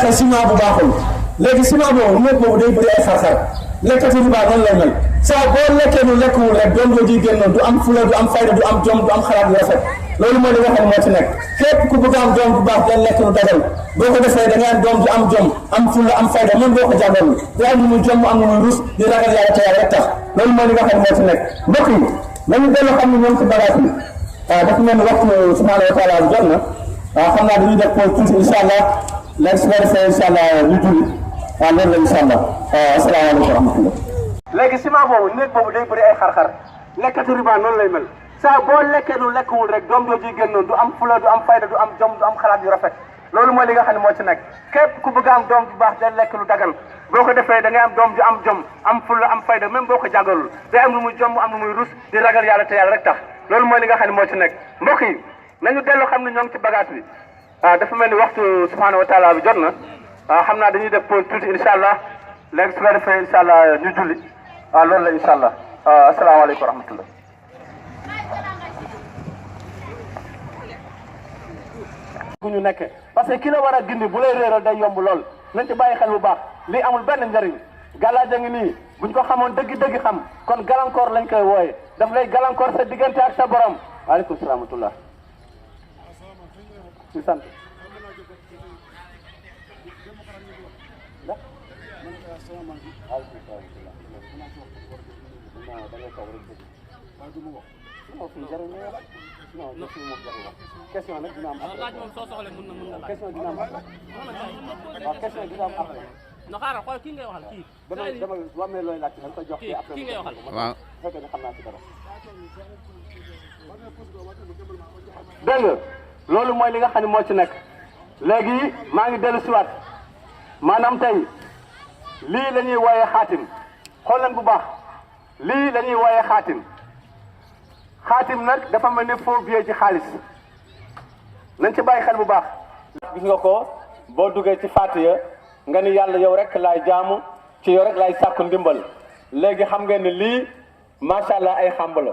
waxee ciment bu baaxul léegi ciment boobu néeg boobu day bëri ay xar-xar lekkati riba noonu lay mel saa boo lekkee nu lekkuwul rek doom jooju génn du am fula du am fayda du am jom du am xalaat yu rafet loolu mooy li nga xam moo ci nekk képp ku bëgg am doom bu baax den lekk nu dagal boo ko defee da ngay am doom ju am jom am fula am fayda même boo ko jàngalul di am lu muy jom am lu muy rus di ragal yàlla te yàlla rek tax loolu mooy li nga xam moo ci nekk mbokk yi nañu delloo xam ne ñoom ci bagage bi dafa mel ni waxtu subhanahu wa taala jot na xam naa dañuy def pause tuuti incha allah léegi su ko defee incha allah ñu julli loolu la incha allah asalaamaaleykum wa rahmatullah léegi ciment boobu néeg boobu day bëri ay xar-xar lekkati riba noonu lay mel saa boo lekkee lu lekkuwul rek doom jooju génn du am fula du am fayda du am jom du am xalaat yu rafet loolu mooy li nga xam ne moo ci nekk képp ku bëgg am doom bu baax day lekk lu dagan boo ko defee da ngay am doom ju am jom am fula am fayda même boo ko jàngalul day am lu muy jom am lu muy rus di ragal yàlla te yàlla rek tax loolu mooy li nga xam ne moo ci nekk mbokk yi nañu delloo xam ne ñoo ngi ci bagage bi dafa mel ni waxtu subhanahu wa taala bi jot na xam naa dañuy def pause tuuti incha allah léegi su ko defee incha allah ñu julli loolu la incha allah asalaamaaleykum wa rahmatullah bu ñu nekkee parce que ki la war a gindi bu lay réeral day yomb lool nañ ci bàyyi xel bu baax lii amul benn njariñ gàllaaj a ngi nii buñ ko xamoon dëgg-dëgg xam kon gàllankoor lañ koy wooye daf lay gàllankoor sa diggante ak sa borom waaleykum salaam wa rahmatullah ñu sant question nag dina am laaj moom soo soxlee mën na laaj question dina am waaw question dina am après no xaaral xool kii ngay waxal kii dama wamee looy laaj da nga koy jox après kii ngay waxal waaw fekkee ne xam naa ci dara dégg nga loolu mooy li nga xam ne moo ci nekk léegi maa ngi dellu siwaat maanaam tey lii la ñuy wooyee xaatim xool leen bu baax lii la ñuy wooyee xaatim xaatim nag dafa mel ni faux billet ci xaalis nañ ci bàyyi xel bu baax gis nga ko boo duggee ci Faatiha nga ni yàlla yow rek laay jaamu ci yow rek laay sàkku ndimbal léegi xam ngeen ni lii macha allah ay xamb la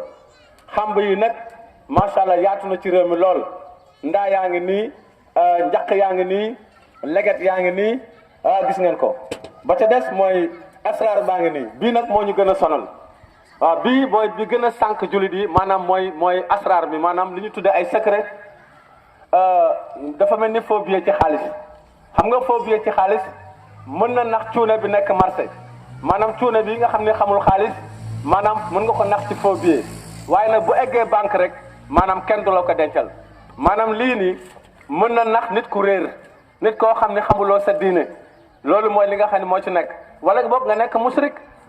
xamb yi nag macha allah yaatu na ci réew mi lool ndaa yaa ngi nii njaq yaa ngi nii leget yaa ngi nii gis ngeen ko ba ca des mooy asraar baa ngi nii bii nag moo ñu gën a sonal waaw bii mooy bi gën a sànq jullit yi maanaam mooy asraar bi maanaam li ñu tuddee ay secret dafa mel ni faux billet ci xaalis xam nga faux billet ci xaalis mën na nax cuune bi nekk marché maanaam cuune bi nga xam ne xamul xaalis maanaam mën nga ko nax ci faux billet waaye nag bu eggee banque rek maanaam kenn du la ko dencal maanaam lii nii mën na nax nit ku réer nit koo xam ne xamuloo sa diine loolu mooy li nga xam ne moo ci nekk wala boog nga nekk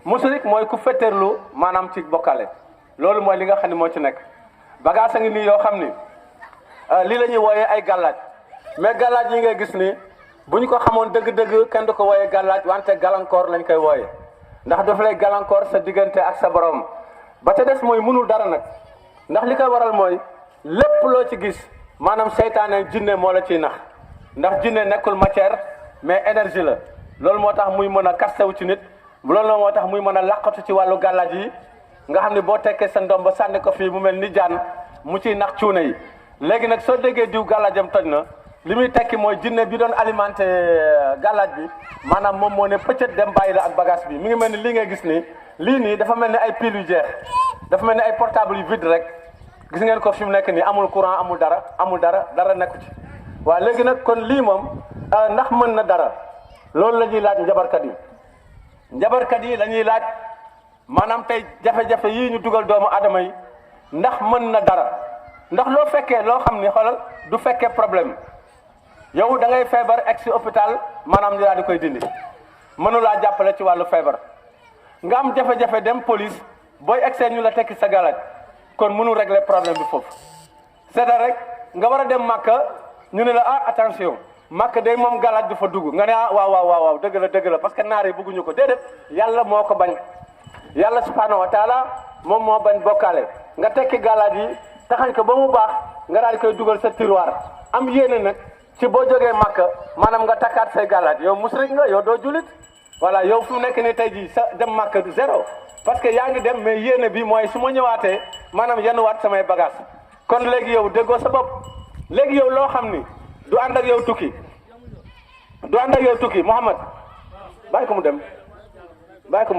musrik mooy ku fetteerlu maanaam ci bokkale loolu mooy li nga xam ne moo ci nekk bagage a ngi nii yoo xam ni lii la ñuy wooyee ay gàllaaj mais gàllaaj yi ngay gis ni bu ñu ko xamoon dëgg-dëgg kenn du ko wooyee gàllaaj wante gàllankoor lañ koy wooyee ndax dafa lay gàllankoor sa diggante ak sa borom ba ca des mooy mënul dara nag ndax li koy waral mooy lépp loo ci gis maanaam seytaane jinne moo la ciy nax ndax jinne nekkul matière mais énergie la loolu moo tax muy mën a kastewu ci nit loolu moo tax muy mën a làqatu ci wàllu gàllaaj yi nga xam ne boo tekkee sa ndomb ba sànni ko fii mu mel ni jaan mu ciy nax cuune yi léegi nag soo déggee diw gàllaajam toj na li muy tekki mooy jinne bi doon alimenté gàllaaj bi maanaam moom moo ne pëccët dem bàyyi la ak bagage bi mi ngi mel ni lii ngay gis nii lii nii dafa mel ni ay pile yu jeex dafa mel ni ay portable yu vide rek gis ngeen ko fi mu nekk nii amul courant amul dara nekku ci waaw léegi nag kon lii moom ndax mën na dara loolu la ñuy laaj njabarkat yi la ñuy laaj maanaam tey jafe-jafe yii ñu dugal doomu adama yi ndax mën na dara ndax loo fekkee loo xam ni xoolal du fekkee problème yow da ngay feebar egg si hôpital maanaam ñu daal di koy dindi mënulaa jàppale ci wàllu feebar nga am jafe-jafe dem police booy eggsee ñu la tekki sa galaaj kon mënul régler problème bi foofu c'est rek nga war a dem Màkka ñu ne la attention Màkka day moom galaaj du fa dugg nga ne waaw dëgg la parce que naar yi bëgguñu ko déedéet yàlla moo ko bañ yàlla subhanahu wa taala moom moo bañ bokkaale nga tekki galaaj yi taxañ ko ba mu baax nga daal di koy dugal sa tiroir am yéene nag ci boo jógee Màkka maanaam nga takkaat say galaaj yow musrik nga yow doo julit voilà yow fu mu nekk ni tey jii sa dem Màkka zéro parce que yaa ngi dem mais yéene bi mooy su ma ñëwaatee maanaam yenuwaat samay bagage kon léegi yow déggoo sa bopp léegi yow loo xam ni du ànd ak yow tukki du ànd ak yow tukki Mouhamad bàyyi ko mu dem bàyyi ko mu